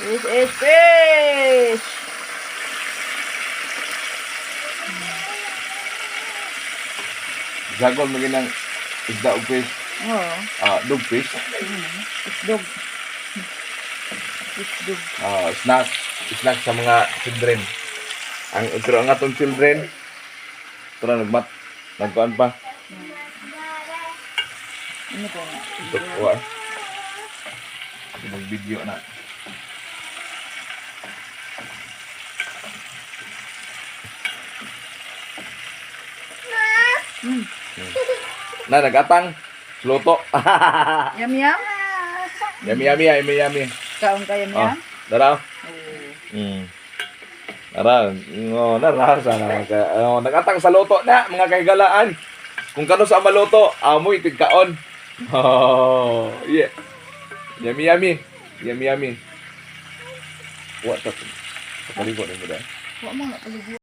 This is fish! Sagol mo ginang isda og fish. Oo. Ah, dog fish. Isdog. Isdog. Ah, snack. Snack sa mga children. Ang pero ang atong children, tara nagmat nagkuan pa. Ano ko nga? Ito wa. Mag-video na. Na nagatang luto. Yum yum? Yummy, yummy, yummy, yummy. Kaon ka yum Oh, yum? dara. Oo. Nara, oh, nara sana ka. Oh, nagatang sa luto na mga kahigalaan. Kung kano sa maluto, amoy tigkaon. Oh, yeah. Yummy, yummy. Yummy, yummy. What the? Paligo na mo dahil. Wa mo nga paligo.